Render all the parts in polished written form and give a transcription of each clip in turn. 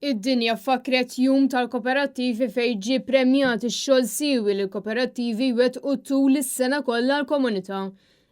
Id-dinja fakkret Jum tal-Koperattivi fejn ġie premjat ix-xogħol siewi li l-koperattivi jwettqu tul is-sena kollha għall-komunità.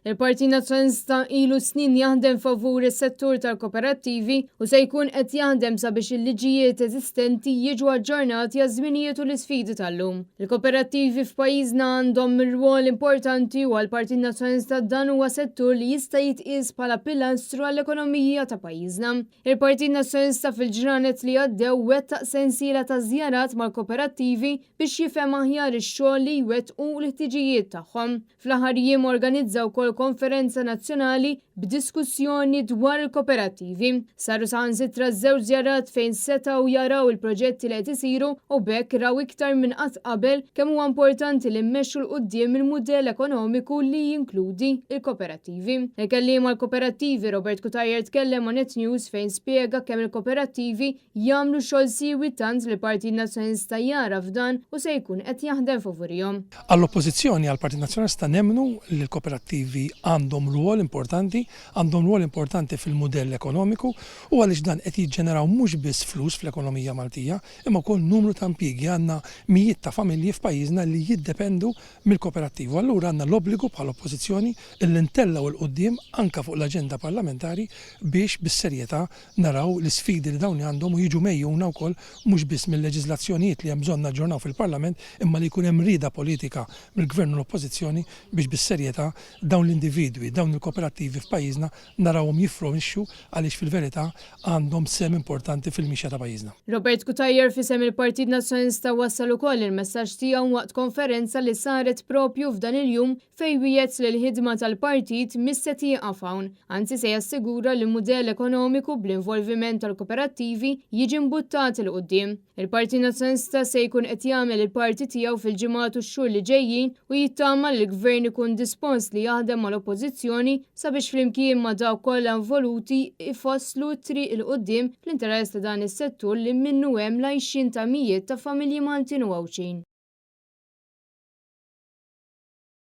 Il-Partit Nazzjonalista ilu snin jaħdem favur is-settur tal-koperattivi u se jkun qed jaħdem sabiex il-liġijiet eżistenti jiġu aġġornati għaż-żminijiet u l-isfidi tal-lum. Il-koperattivi f'pajjiżna għandhom rwol importanti u għall-Partit Nazzjonalista dan huwa settur li jista' jitqies bħala pilastru għall-ekonomija ta' pajjiżna. Il-Partit Nazzjonalista fil-ġranet li għaddew wettaq sensiela ta' żjarat mal-koperattivi biex jifhem aħjar ix-xogħol li jwettqu u l-ħtiġijiet tagħhom. Fl-aħħar jiem organizza wkoll konferenza nazzjonali b'diskussjoni dwar il-koperattivi. Saru saħansitra żewġ żjarat fejn setgħu jaraw il-proġetti li qed isiru u b'hekk raw iktar minn qatt qabel kemm huwa importanti li mmexxu 'l quddiem il-mudell ekonomiku li jinkludi l-koperattivi. Il-kelliem għall-koperattivi Robert Cutajar tkellem ma' Net News fejn spjega kemm il-koperattivi jagħmlu xogħol siewi tant li l-Partit Nazzjonalista jagħraf dan u se jkun qed jaħdem favurihom. Għall-Oppożizzjoni, għall-Partit Nazzjonalista nemmnu li l-koperattivi għandhom rwol importanti, għandhom rwol importanti fil-mudell ekonomiku u għaliex dan qed jiġġeneraw mhux biss flus fl-ekonomija Maltija imma wkoll numru ta' impjiegi. Għandna mijiet ta' familji f'pajjiżna li jiddependu mill-koperattivi u allura għandna l-obbligu bħala Oppożizzjoni li ntellgħu 'l quddiem anke fuq l-aġenda parlamentari biex bis-serjetà naraw l-isfidi li dawn għandhom u jiġu megħjuna wkoll mhux biss mil-leġiżlazzjonijiet li hemm bżonn naġġornaw fil-Parlament imma li jkun hemm rieda politika mill-Gvern u l-Oppożizzjoni biex bis-serjetà dawn l-individwi, dawn il-koperattivi f'pajjiżna narawhom jiffrorixxu għaliex fil-verità għandhom sehem importanti fil-mixja ta' pajjiżna. Robert Cutajar f'isem il-Partit Nazzjonalista wassal ukoll il-messaġġ tiegħu waqt konferenza li saret propju f'dan il-jum fejn wiegħed li l-ħidma tal-partit mhix se tieqaf hawn, anzi se jassigura li mudell ekonomiku bl-involviment tal-koperattivi jiġi mbuttat 'il quddiem. Il-Partit Nazzjonalista se jkun qed jagħmel il-parti tiegħu fil-ġimgħat u x-xhur li ġejjin u jittama li l-Gvern ikun dispost li jaħdem mal-Oppożizzjoni sabiex flimkien ma' dawk kollha involuti jfasslu t-triq 'il quddiem fl-interess ta' dan is-settur li minnu hemm l-għajxien ta' mijiet ta' familji Maltin u Għawdxin.